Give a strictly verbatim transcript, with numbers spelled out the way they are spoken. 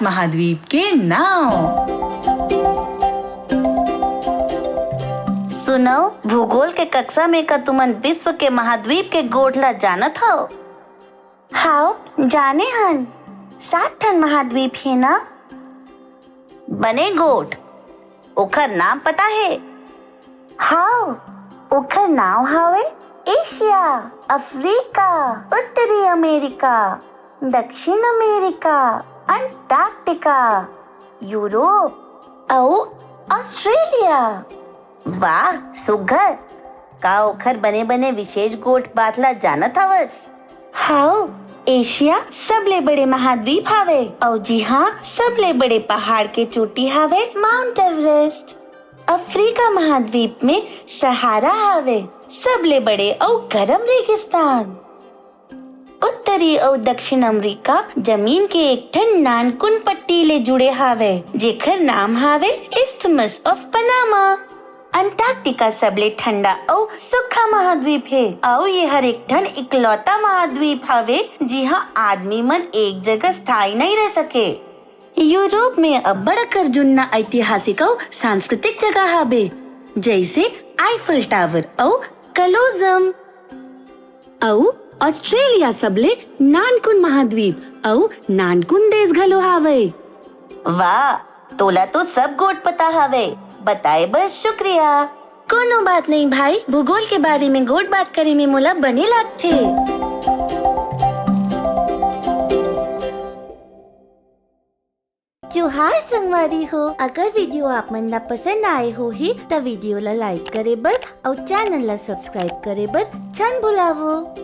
महाद्वीप के नाव। सुनव, भूगोल के कक्षा में का तुमन विश्व के महाद्वीप के गोठ ला जानत हव? हाव, जाने हन। सात ठन महाद्वीप हे ना? बने गोठ। ओखर नाम पता हे? हाव, ओखर नाव हावय एशिया, अफ्रीका, उत्तरी अमेरिका, दक्षिण अमेरिका, अंटार्कटिका, यूरोप अउ ऑस्ट्रेलिया। वाह, सुघर। का ओखर बने-बने विशेष गोठ बात ला जानत हवस? हाव, एशिया सबले बड़े महाद्वीप हावय, अउ जी हाँ, सबले बड़े पहाड़ के चोटी हावय माउंट एवरेस्ट। अफ्रीका महाद्वीप में सहारा हावय, सबले बड़े अउ गरम रेगिस्तान। उत्तरी अउ दक्षिण अमेरिका जमीन के एक ठन नानकुन पट्टी ले जुड़े हावय, जेखर नाम हावय Isthmus of Panama। अंटार्कटिका सबले ठंडा अउ सूखा महाद्वीप हे, अउ ये हर एक ठन इकलौता महाद्वीप हावय, जिहां आदमी मन एक जगह स्थायी नइ रह सके। यूरोप में अब्बड़ अकन जुन्ना ऐतिहासिक अउ सांस्कृतिक जगह हाबे, जइसे आईफल टावर अउ कलोजम। अउ ऑस्ट्रेलिया सबले नानकुन महाद्वीप अउ नानकुन देश घलो हावय। वाह, तोला तो सब गोठ पता हावय, बताए बर शुक्रिया। कोनो बात नहीं भाई, भूगोल के बारे में गोठ बात करे में मोला बने लागथे। जोहार संगवारी हो, अगर वीडियो आप मन ला पसंद आए होही, त वीडियो ला लाइक करे बर अउ चैनल ला सब्सक्राइब करे बर झन भुलावो।